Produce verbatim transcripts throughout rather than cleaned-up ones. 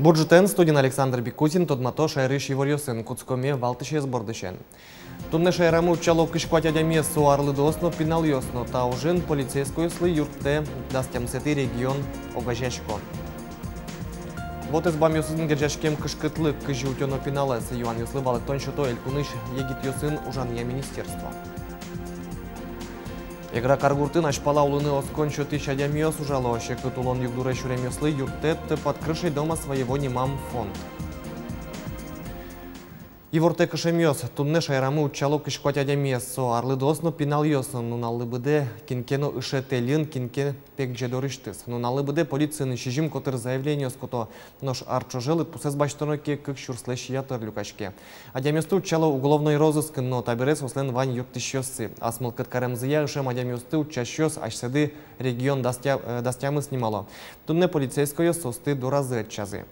Бур ӝытэн! Студиын Александр Бикузин. Тодмато шаерысь иворъёсын. Кутскомы валтӥсез бордысен. Туннэ шаерамы утчало кызь куать адямиез, со арлыдоос но, пиналъёс но. Та ужын полицейскойёслы юрттэ дас тямысэтӥ регион огазеяськон. Вотэс бамъёсын герӟаськем кышкытлык кызьы утёно пиналэз? Юанъёслы валэктон сёто элькунысь егитъёсын ужанъя министерство. Эгра каргуртын азьпала улыны оскон сётӥсь адямиос ужало. Секыт улон югдуре сюремъёслы юрттэт «Под крышей дома своего» нимам фонд. Ивортэк ышемъёс. Туннэ шаерамы утчало кызь куать адямиез, со арлыдоос но, пиналъёс но. Нуналлы быдэ кин ке но ыше тэльын, кин ке пегӟе дорысьтыз. Нуналлы быдэ полициын сизьым котыр заявлениос куто. Нош ар ӵоже лыдпусэз басьтоно ке, кык сюрслэсь ятыр люкаське. Адямиосты утчало уголовной розыскын но, табере соослэн вань юрттӥсьёссы. Ас мылкыд каремзыя ышем адямиосты утчасьёс асьсэды регион дас тя-, э, дас тямыс нимало. Туннэ полицейскойёс соосты доразы ӧтчазы.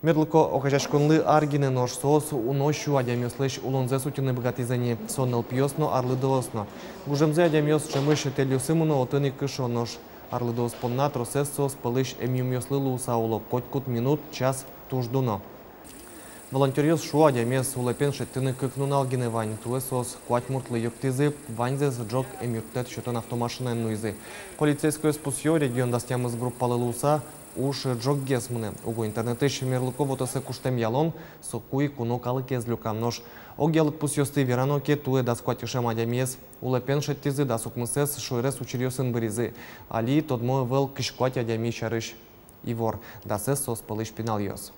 Мерлыко огазеяськонлы ар гинэ, нош соос уно сю адямиослэсь улонзэс утьыны быгатӥзы ни. Со нылпиос но, арлыдоос но. Гужемзэ адямиос ӵемысь тэльёсы мыно, отын ик ышо, нош арлыдоос понна тросэз соос пӧлысь эмъюмъёслы луыса уло, котькуд минут, час туж дуно. Волонтёръёс шуо, адямиез улэпен шедьтыны кык нунал гинэ вань. Туэ соос куать муртлы юрттӥзы, ваньзэс ӝог эмъюрттэт сётон автомашинаен нуизы. Полицейскойёс пусъё, регион дас тямыс группалы луыса уж ӝоггес мынэ. Уго интернетысь мерлыко вотэсэ куштэмъялон соку ик уно калыкез люка. Нош огъя лыдпусъёсты верано ке, туэ дас куать ышем адямиез улэпен шедьтӥзы, дас укмысэз шуэрес учыръёсын быризы. Али тодмо ӧвӧл кызь куать адями сярысь ивор, дасэз соос пӧлысь пиналъёс.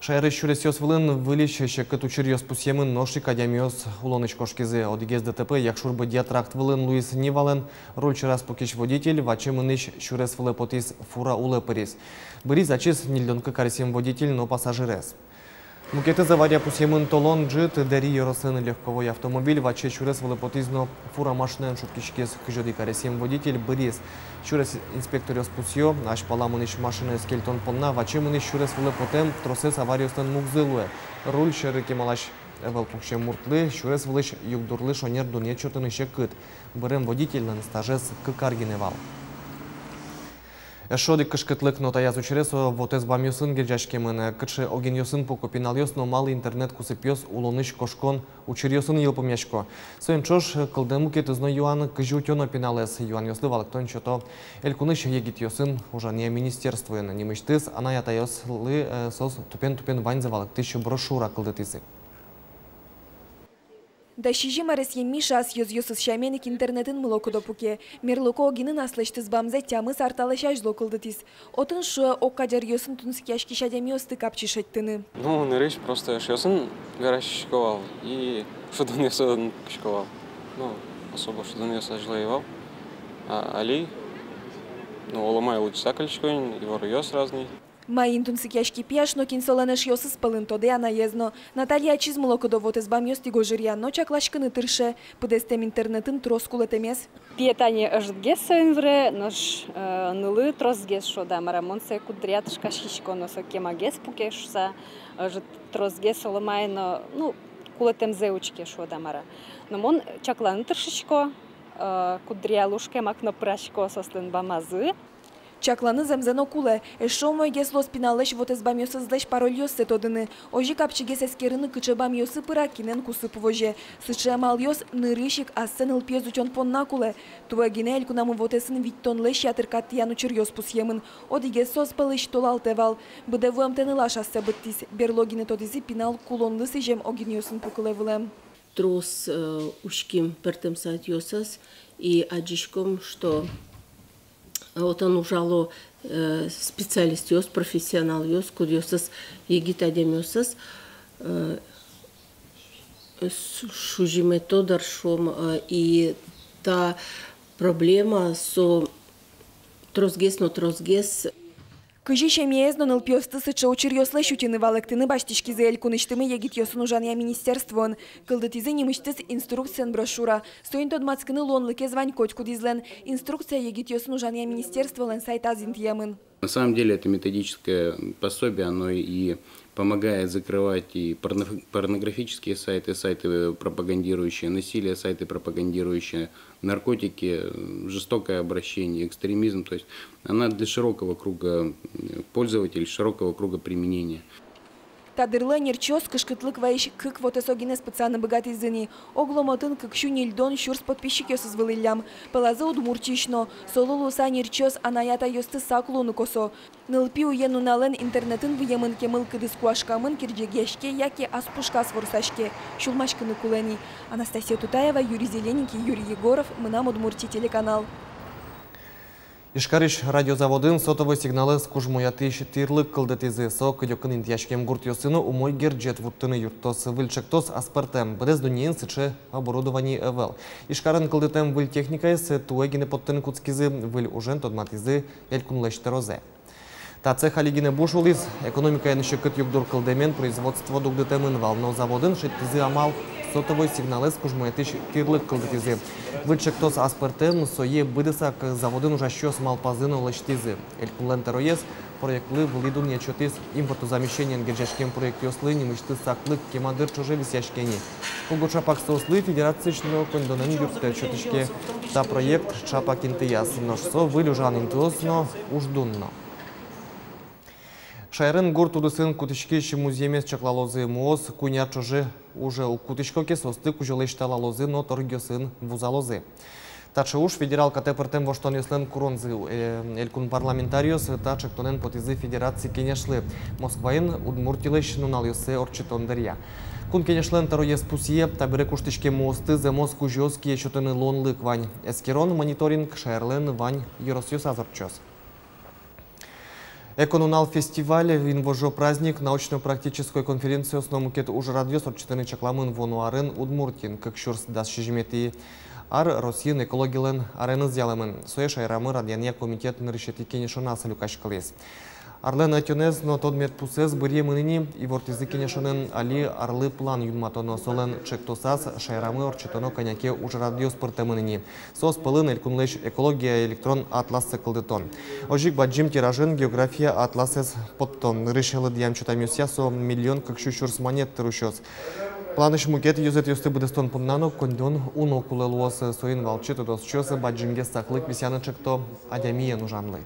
Шаерысь сюресъёс вылын выльысь секыт учыръёс пусъемын, нош ик адямиос улонысь кошкизы. Одӥгез ДТП Якшур-Бӧдья тракт вылын луиз. Нивалэн руль сьӧраз пукись водитель ваче мынӥсь сюрес вылэ потӥз, фура улэ пыриз. Быриз ачиз ньыльдон кык аресъем водитель но пассажирез. Мукетыз авария пусъемын толон ӝыт Дэри ёросын. Легковой автомобиль ваче сюрес вылэ потӥз но фура машинаен шуккиськиз. Кызь одӥг аресъем водитель быриз. Сюрес инспекторъёс пусъё, азьпала мынӥсь машинаез кельтон понна ваче мынӥсь сюрес вылэ потэм тросэз авариослэн мугзы луэ. Руль сьӧры кемалась ӧвӧл пуксем муртлы сюрес вылысь югдурлы шонер дунъет сётыны секыт. Бырем водительлэн стажез кык ар гинэ вал. Эшшо одӥг кышкытлык но таяз учыре со вотэс бамъёсын герӟаськемын. Кыӵе огинъёсын пуко пиналъёс но малы интернет кусыпъёс улонысь кошкон учыръёсын йылпумъясько? Соин ӵош кылдэ мукетыз но юан: кызьы утёно пиналэз? Юанъёслы валэктон сёто элькунысь егитъёсын ужанъя министерствоын. Нимысьтыз анай-атайёслы, э, соос тупен-тупен ваньзэ валэктӥсь брошюра кылдытӥзы. Дас сизьым аресъем Миша ас ёзъёсыз сямен ик интернетын мылокыдо пуке. Мерлыко огинын аслэсьтыз бамзэ тямыс ар талэсь азьло кылдытӥз. Отын, шуэ, огкадь аръёсын тунсыкъяськись адямиосты капчи шедьтыны. Ну, нырысь просто эшъёсын вераськисько вал и шудонъёсын кутскисько вал. Ну, особо шудонъёс азьло ӧй вал. А али, ну, оло мае лыдӟыса кельтӥсько ини, иворъёс разный. Маин тунсыкъяське пияш но, кин солэн эшъёсыз пӧлын, тодэ анаез но. Наталья ачиз мылокыдо вотэс бамъёстӥ гожыръя, но чакласькыны тырше быдэстэм интернетын трос кулэтэмез. Пие тани ӧжытгес соин выре, нош, э, нылы тросгес, шуод-а мар-а. Мон сое куддыръя тышкаськисько, но со кемагес пуке шуса, ӧжыт тросгес оло мае но, ну, кулэтэмзэ учке, шуод-а мар-а. Но мон чакланы тыршисько, э, куддыръя лушкемак но пырасько соослэн бамазы. Чакланы зэмзэ но кулэ. Эшшо умойгес луоз пиналлэсь вотэс бамъёсызлэсь парольёссэ тодыны. Озьы капчигес эскерыны, кыӵе бамъёсы пыра, кинэн кусып возе. Сыӵе амалъёс нырысь ик ассэ нылпиез утён понна кулэ. Туэ гинэ элькунамы вотэсын витьтонлэсь ятыр кат тӥян учыръёс пусъемын. Одӥгез соос пӧлысь толалтэ вал. Быдэ вуэмтэ нылаш ассэ быдтӥз. Берло гинэ тодӥзы, пинал кулонлы сӥзем огинъёсын пукылэ вылэм. Трос, э, учким пӧртэм сайтъёсаз и адӟиськом, что отын ужало, э, специалистъёс, профессионалъёс, кудъёсыз егит адямиосыз, э, с-, шузимето дыр, шуом, э, и та проблема со тросгес но тросгес. Кызьы семьяез но нылпиосты сыӵе учыръёслэсь утьыны, валэктыны басьтӥськизы элькунысьтымы егитъёсын ужанъя министерствоын. Кылдытӥзы нимысьтыз инструкциен брошюра. Соин тодматскыны луонлыкез вань котькудӥзлэн. Инструкция егитъёсын ужанъя министерстволэн сайтаз интыямын. На самом деле это методическое пособие, оно и Помогает закрывать и порноф-, порнографические сайты, сайты, пропагандирующие насилие, сайты, пропагандирующие наркотики, э, жестокое обращение, экстремизм. То есть она для широкого круга, м, пользователей, широкого круга применения. Та дырлы ӧнерчиос кышкытлык вайись кык вотэсо гинэ пытсаны быгатӥзы ни. Оглом отын кык сю ньыльдон сюрс подписчикъёсыз вылӥллям. Пӧлазы Удмуртиысь но. Солы луыса ӧнерчиос анай-атайёсты сак луыны косо. Нылпи уен-нуналэн интернетын выемын ке мылкыдыз куашкамын, кирӟегъяське яке ас пушказ ворсаське, сюлмаськыны кулэ ни. Анастасия Тутаева, Юрий Зелененький, Юрий Егоров, «Мынам Удмуртие» телеканал. Ижкарысь радиозаводын сотовой сигналэз кужмоятӥсь тӥрлык кылдытӥзы. Со кыдёкын интыяськем гуртъёсы но умой герӟет вуттыны юрттоз. Выль ӵектос аспӧртэм, быдэс дуннеын сыӵе оборудование ӧвӧл. Ижкарын кылдытэм выль техникаез туэ гинэ поттыны кутскизы, выль ужен тодматӥзы элькунлэсь тӧрозэ. Та цех али гинэ буш улӥз. Экономикаын секыт югдур кылдэмен производство дугдытэмын вал, но заводын шедьтӥзы амал: сотовой сигналэз кужмоятӥсь тӥрлык кылдытӥзы. Выль ӵектос аспӧртэм, сое быдэсак заводын ужасьёс малпазы но лэсьтӥзы. Элькунлэн тӧроез проектлы вылӥ дунъет сётӥз. Импортозамещениен герӟаськем проектъёслы нимысьтыз саклык кема дыр ӵоже висъяське ни. Уго ӵапак соослы федерациысь но коньдонэн юрттэт сётӥське. Та проект ӵапак интыяз, нош со выль ужан интыос но, уждун но. Шаерын гурт удысын кутӥськись музъемез чаклалозы. Муос куинь ар ӵоже уже уг кутӥсько ке, соосты кузёлэсь талалозы но торгъёсын вузалозы. Таӵе уж федерал катэ пыртэм воштонъёслэн куронзы. Э, элькун парламентариос та ӵектонэн потӥзы Федераци Кенешлы Москваын Удмуртилэсь нуналъёссэ ортчытон дыръя. Кун Кенешлэн тӧроез пусъе: табере куштӥськем муосты зэмос кузёос кие сётыны луонлык вань. Эскерон, мониторинг шаерлэн вань ёросъёсаз ортчоз. Эконунал фестиваль, инвожо праздник, научно-практической конференциос но мукет ужрадъёс ортчытыны чакламын вуоно арын Удмуртиын. Кык сюрс дас сизьыметӥ ар Россиын экологилэн ареныз ялэмын. Сое шаерамы радъянъя комитет нырысетӥ кенешоназ люкаськылӥз. Арлэн ӧтёнэз но тодметпусэз быръемын ини. Ивортӥзы кенешонын: али арлы план юнматоно, солэн ӵектосаз шаерамы ортчытоно кӧня ке ужрадъёс пыртэмын ини. Соос пӧлын элькунлэсь экология электрон атлассэ кылдытон. Озьы ик бадӟым тиражен география атласэз поттон. Нырысь лыдъям чотамъёсъя со миллион кык сю сюрс манет тыр усёз. Планысь мукет ёзэтъёсты быдэстон понна но коньдон уно кулэ луоз. Соин валче тодосчиос бадӟымгес саклык висъяны ӵекто адямиен ужанлы.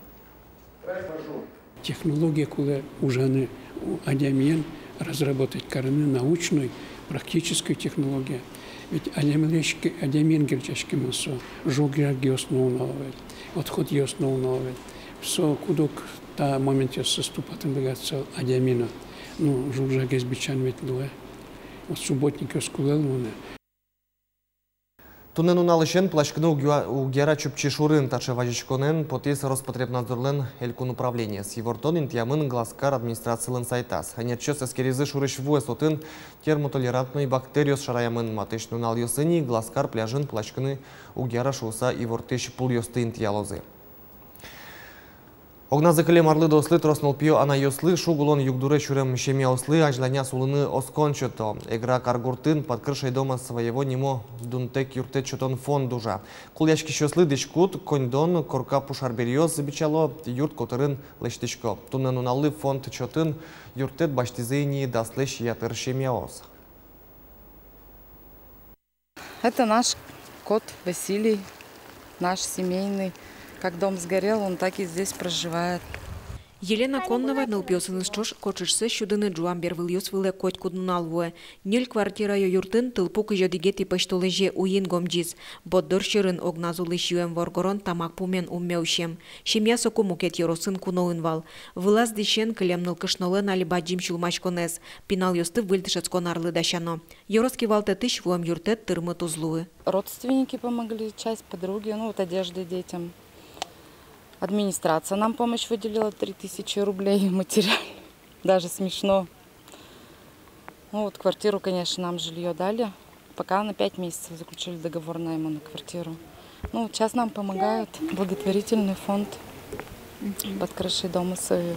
Технология кулэ ужаны, у, адямиен разработать карыны научной, практической технология. Ведь адямилэсь ке-, адямиен герӟаськемын со, жуг-жагъёс но уно ведь, отходъёс но уно ведь. Со куд-ог та моментъёссэ тупатыны быгатысал адями но. Ну, жуг-жагез бичан ведь луэ. Вот субботникъёс кулэ луыны. Туннэ нуналысен пыласькыны уг я-, уг яра Чупчи шурын. Таӵе вазиськонэн потӥз Роспотребнадзорлэн элькун управлениез. Ивортон интыямын Глазкар администрацилэн сайтаз. Ӧнерчиос эскеризы шурысь вуэз, отын термотолерантной бактериос шараямын. Матысь нуналъёсы ни Глазкар пляжын пыласькыны уг яра шуыса ивортӥсь пулъёсты интыялозы. Огназы кылем арлыдоослы, трос нылпиё анайёслы, шуг улон югдуре сюрем семьяослы азьланяз улыны оскон сёто. Эгра каргуртын «Под крышей дома своего» нимо дунтэк юрттэт сётон фонд ужа. Кулэяськисьёслы дӥськут, коньдон, корка пушар беръёс бичало, юрт котырын лэсьтӥсько. Туннэ нуналлы фонд чотын юрттэт басьтӥзы ини даслэсь ятыр семьяос. Это наш кот Василий, наш семейный. Как дом сгорел, он так и здесь проживает. Елена Коннова нылпиосыныз ӵош кочышсэ сюдыны ӝуам бервылъёс вылэ котькуд нунал вуэ. Ньыль квартираё юртын тылпу кызь одӥгетӥ пӧсьтолэзе уйин гомӟиз. Борддор сьӧрын огназ улӥсь юэм воргорон тамак пумен умме усем. Семья соку мукет ёросын куноын вал. Вылаз дӥсен кылем нылкышнолэн али бадӟым сюлмаськонэз: пиналъёсты выль дышетскон арлы дасяно. Ёрос кивалтэтысь вуэм юрттэт тырмыт уз луы. Родственники помогли, часть подруги, ну вот одежды детям. Администрация нам помощь выделила, три тысячи рублей материальную. Даже смешно. Ну вот квартиру, конечно, нам жильё дали. Пока на пять месяцев заключили договор найма на квартиру. Ну вот сейчас нам помогают благотворительный фонд «Под крышей дома своего».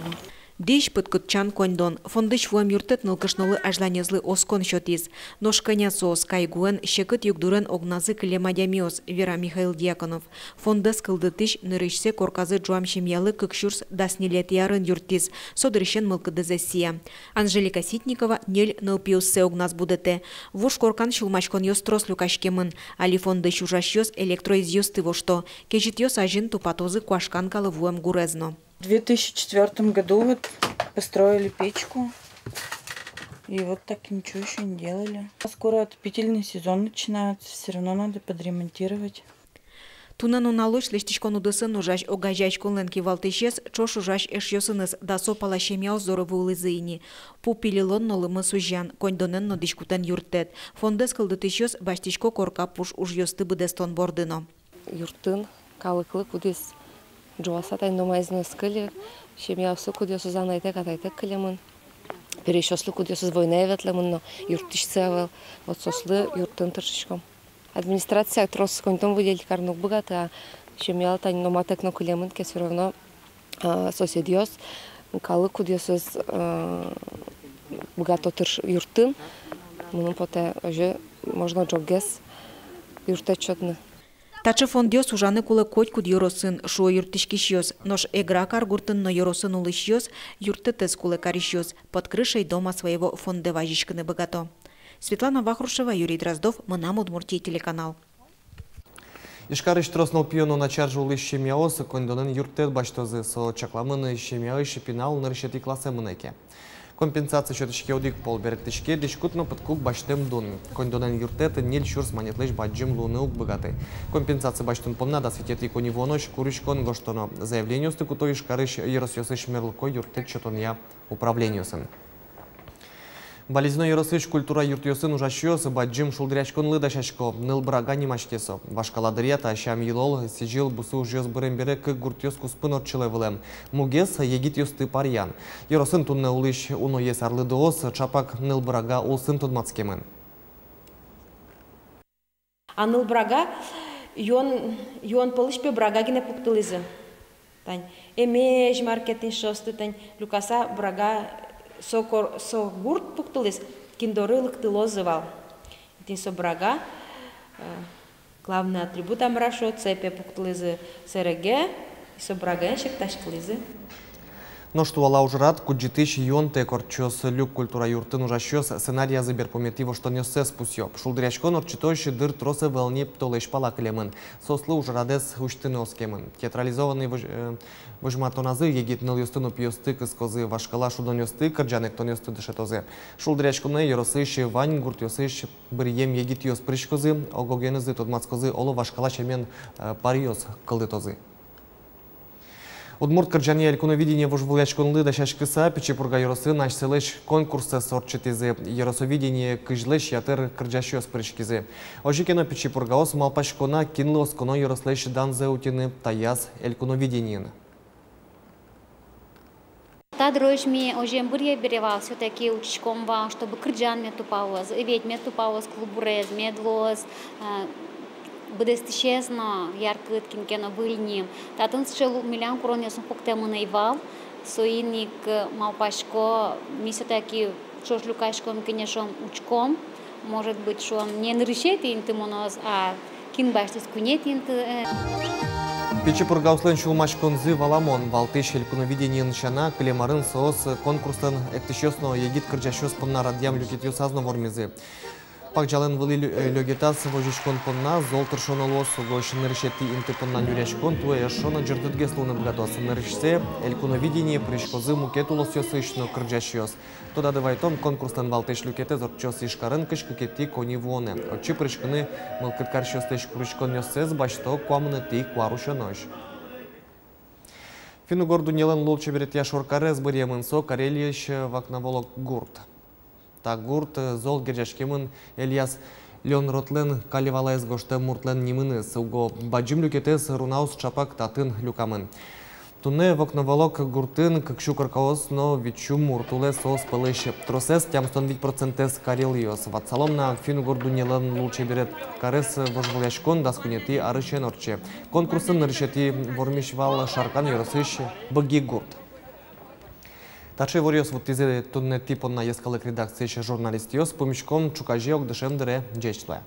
Дӥсь пыдкутчан коньдон. Фондысь вуэм юрттэт нылкышнолы азьланезлы оскон сётӥз. Нош кӧня соос кайгуэн, секыт югдурен огназы кылем адямиос, вера Михаил Дьяконов. Фондэз кылдытӥсь нырысьсэ корказы ӝуам семьялы кык сюрс дас ньылетӥ арын юрттӥз, со дырысен мылкыдызэ сия. Анжелика Ситникова ньыль нылпиоссэ огназ будэтэ. Вуж коркан сюлмаськонъёс трос люкаськемын. Али фондысь ужасьёс электроизъёсты вошто. Кезьытъёс азьын тупатозы куашкан калы вуэм гурез но. В две тысячи четвёртом году вот построили печку. И вот так ничего ещё не делали. Скоро отопительный сезон начинается, всё равно надо подремонтировать. Туннэ нуналозь лэсьтӥськон удысын ужась огазеяськонлэн кивалтӥсез ӵош ужась эшъёсыныз дасо пала семьяос доры вуылӥзы ини. Пу пилилон но лымы сузян, коньдонэн но дӥськутэн юрттэт. Фондэз кылдытӥсьёс басьтӥсько корка пуш ужъёсты быдэстон борды но. Юртын калыклы, кудӥз ӝуаса тань но маиз но ӧз кыльы, семьяослы, кудъёсыз анайтэк-атайтэк кылемын, пересьёслы, кудъёсыз войнае ветлэмын но юрттӥсьсы ӧвӧл, вот соослы юрттыны тыршиськом. Администрация трос коньдон выделить карыны уг быгаты, а семьялы тань но матэк но кылемын ке, всё равно, а, соседъёс, калык, кудъёсыз, а, быгато тырш-, юрттыны, мыным потэ, озьы можно ӝоггес юрттэт сётыны. Таӵе фондъёс ужаны кулэ котькуд ёросын, шуо юрттӥськисьёс. Нош Эгра каргуртын но ёросын улӥсьёс, юрттэтэз кулэ карисьёс, «Под крышей дома своего» фондэ вазиськыны быгато. Светлана Вахрушева, Юрий Дроздов, «Мынам Удмуртие» телеканал. Ижкарысь трос нылпиё но начар улӥсь семьяос коньдонэн юрттэт басьтозы. Со чакламын семьяысь пинал нырысетӥ классэ мынэ ке. Компенсация сётӥське одӥг пол берыктӥське дӥськут но пыдкук басьтэм дун. Коньдонэн юрттэт ньыль сюрс манетлэсь бадӟым луыны уг быгаты. Компенсация басьтон понна дас витетӥ коньывуонозь куриськон гожтоно. Заявлениосты куто Ижкарысь ёросъёсысь мерлыко юрттэт сётонъя управлениосын. Балезино ёросысь культура юртъёсын ужасьёс бадӟым шулдыръяськонлы дасясько. «Ныл Брага» нимаське со. Вашкала дыръя та сям-йылол, сӥзьыл бусы ужъёс бырем бере кык гуртъёс куспын ортчылэ вылэм. Мугез — егитъёсты паръян. Ёросын туннэ улӥсь уноез арлыдоос ӵапак «Ныл Брага» улсын тодматскемын. А «Ныл Брага» юон, юон пӧлысь, пе, брага гинэ пуктылӥзы. Тань эмезь мар ке тӥни соосты тань люкаса, брага со кор-, со гурт пуктылӥз, кин доры лыктылозы вал. Тӥни со брага, э, главный атрибут, а мар-а шуо, цепь пуктылӥзы сэреге, и со брагаен сектаськылӥзы. Нош туала ужрад кудӟытӥсь юонтэк ортчоз. Люк культура юртын ужасьёс сценариязы берпуметӥ воштонъёссэс пусъё. Шулдыръяськон ортчытозь дыр трос ӧвӧл ни, толэзь пала кылемын. Соослы ужрадэз усьтыны оскемын. Театрализованный возь-, э, возьматоназы егит нылъёсты но пиосты кыскозы, вашкала шудонъёсты, кырӟан-эктонъёсты дышетозы. Шулдыръяськонэ ёросысь вань гуртъёсысь быръем егитъёс пыриськозы, ог-огенызы тодматскозы, оло, вашкала сямен, э, паръёс кылдытозы. Удмурт кырӟанъя «Элькуновидение» вожвылъяськонлы дасяськыса, Пичи Пурга ёросын асьсэлэсь конкурсэз ортчытӥзы. «Ёросовидение» кызьлэсь ятыр кырӟасьёс пыриськизы. Озьы ке но, пичи пургаос малпасько на, кинлы осконо ёрослэсь данзэ утьыны таяз «Элькуновидениын». Та дырозь ми озьыен быръем бере вал, всё-таки учкиськом вал, чтобы кырӟан мед тупалоз, ивет мед тупалоз, кылбурез мед луоз, э, быдэстӥсез но яркыт, кин ке но выль ним. Татын сыӵе лу-, милям куронъёсын пуктэмын ӧй вал, соин ик, э, малпасько, ми всё-таки ӵош люкаськом, кенешом, учком. Может быть, шуом, не нырысетӥ инты мыноз, а кин басьтӥз куинетӥ инты, э. Пичи пургаослэн сюлмаськонзы валамон. Валтӥсь «Элькуновидениын» сяна, кылем арын соос конкурслэн эктӥсьёс но егит кырӟасьёс понна радъям люкетъёсаз но вормизы. Пагӟалэн вылӥ лё-, э, лёгетаз возиськон понна зол тыршоно луоз. Угось нырысетӥ инты понна нюръяськон туэ эшшо но ӟырдытгес луыны быгатоз. Нырысьсэ «Элькуновидение» пыриськозы мукет улосъёсысь но кырӟасьёс. Тодады вайтом, конкурслэн валтӥсь люкетэз ортчоз Ижкарын кызь кыкетӥ коньывуонэ. Отчы пыриськыны мылкыд карисьёслэсь куриськонъёссэс басьто куамынэтӥ куарусёнозь. Финн-угор дуннелэн лулчеберетъя шоркарез быръемын. Со Карелиысь Вокноволок гурт. Та гурт, э, зол герӟаськемын Элиас Лёнротлэн Калевалаез гожтэм муртлэн нимыныз. Уго бадӟым люкетэз Рунаос ӵапак татын люкамын. Туннэ Вокноволок гуртын кык сю коркаос но вить сю мурт улэ, соос пӧлысь тросэз, тямыстон вить процентэз, карелъёс. Ватсалом на, финн-угор дуннелэн лулчеберет карез вожвылъяськон дас куинетӥ арысен ортче. Конкурсын нырысетӥ вормись вал Шаркан ёросысь Быги гурт. Таӵе иворъёс вуттӥзы туннэ тӥ понна йӧскалык редакциысь журналистъёс. Пумиськом ӵуказе ик дышем дыре. Ӟеч луэ.